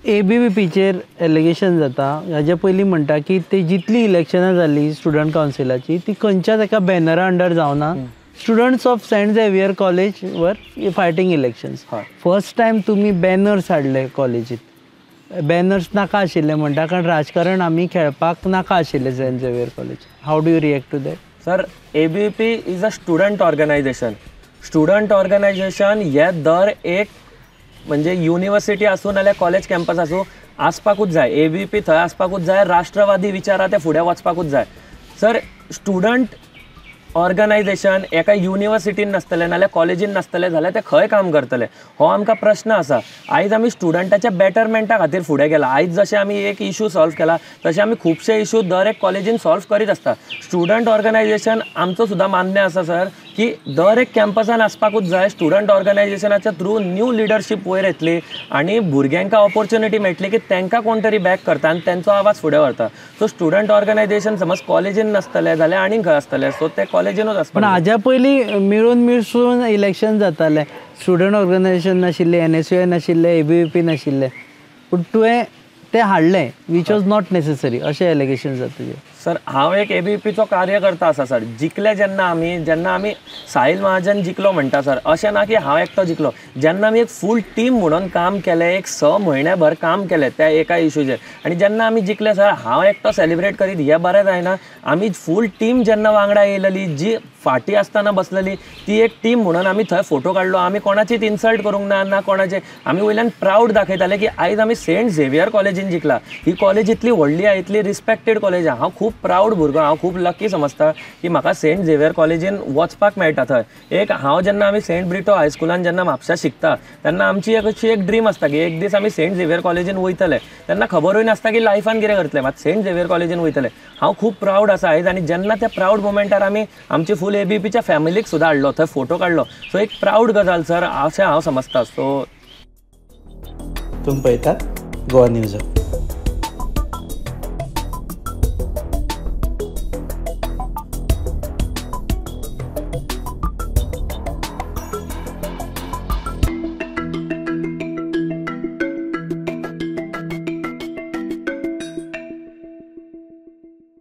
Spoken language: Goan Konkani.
एबीवीपीचेर एलिगेशन जाता. हाजे पयलीं म्हणटा की ते जितली इलेक्शनां जाली स्टुडंट कावन्सिलाची ती खंयच्याच एका बॅनरा अंडर जावना. Students of Saint Xavier College were fighting elections. First time तुमी बॅनर्स हाडले कॉलेजीत. बॅनर्स नाका आशिल्ले म्हणटा, कारण राजकारण आमी खेळपाक नाका आशिल्लें Saint Xavier College. How do you react to that? Sir, ABVP is a student organization. Student organization हे दर एक म्हणजे युनिवर्सिटी आसूं नाल्यार कॉलेज कॅम्पस आसूं आसपाकूच जाय. एबीवीपी थंय आसपाकूच जाय. राष्ट्रवादी विचार ते फुडें वचपाकूच जाय. सर, स्टुडंट ऑर्गनायझेशन एका युनिवर्सिटीन नासतलें नाल्यार कॉलेजीन नासतलें जाल्यार ते खंय काम करतले, हो आमकां प्रश्न आसा. आयज आमी स्टुडंटाच्या बेटरमेंटा खातीर फुडें गेला. आयज जशें आमी एक इशू सॉल्व केला तशें आमी खुबशे इशू दर एक कॉलेजीन सॉल्व करीत आसता. स्टुडंट ऑर्गनायझेशन आमचो सुद्दां मान्य आसा सर की दर एक कॅम्पसान आसपाकूच जाय. स्टुडंट ऑर्गनायझेशनाच्या थ्रू न्यू लिडरशीप वयर येतली आनी भुरग्यांक ऑपॉर्च्युनिटी मेळटली की तांकां कोण तरी बॅक करता आनी तेंचो आवाज फुडें व्हरता. सो स्टुडंट ऑर्गनायझेशन समज कॉलेजीन नासतलें जाल्यार आनीक खंय आसतलें, सो ते कॉलेजीनूच आसपाक. पण हाज्या पयलीं मिळून मिसळून इलेक्शन जातालें, स्टुडंट ऑर्गनायझेशन नाशिल्लें, एनएसयूआय नाशिल्लें, एबीवीपी नाशिल्लें, पूण तुवें ते हाडलें which was not necessary अशें एलिगेशन जाता तुजें. सर, हांव एक एबीवीपीचो कार्यकर्ता आसा सर. जिखले जेन्ना आमी साहिल महाजन जिखलो म्हणटा सर, अशें ना की हांव एकटो जिखलो. जेन्ना आमी एक फूल टीम म्हणून काम केलें, एक 6 म्हयने भर काम केलें त्या एका इशूचेर, आनी जेन्ना आमी जिखले सर, हांव एकटो सेलिब्रेट करीत हें बरें जायना. आमी फूल टीम जेन्ना वांगडा येयलेली, जी फाटीं आसतना बसलेली, ती एक टीम म्हणून आमी थंय फोटो काडलो. आमी कोणाचीच इन्सल्ट करूंक ना, ना कोणाचे. आमी वयल्यान प्रावड दाखयताले की आयज आमी सेंट झेवियर कॉलेजीन जिखला. ही कॉलेज इतली व्हडली आहा, इतली रिस्पेक्टेड कॉलेज आहा. हांव खूब प्रावड भुरगो, हांव खूब लकी समजता की म्हाका सेंट झेवियर कॉलेजीन वचपाक मेळटा थंय. एक हांव जेन्ना आमी सेंट ब्रिटो हायस्कुलान जेन्ना म्हापशा शिकता तेन्ना आमची एक अशी एक ड्रीम आसता की एक दीस आमी सेंट झेवियर कॉलेजीन वयतले. तेन्ना खबरूय नासता की लायफान कितें करतले, मात सेंट झेवियर कॉलेजीन वयतले. हांव खूब प्रावड आसा आयज. आनी जेन्ना त्या प्रावड मोमेंटार आमी आमची फूल एबीपीच्या फॅमिलीक सुद्दां हाडलो, थंय फोटो काडलो. सो एक प्रावड गजाल सर अशें हांव समजता. सो तुमी पळयतात गोवा न्यूज.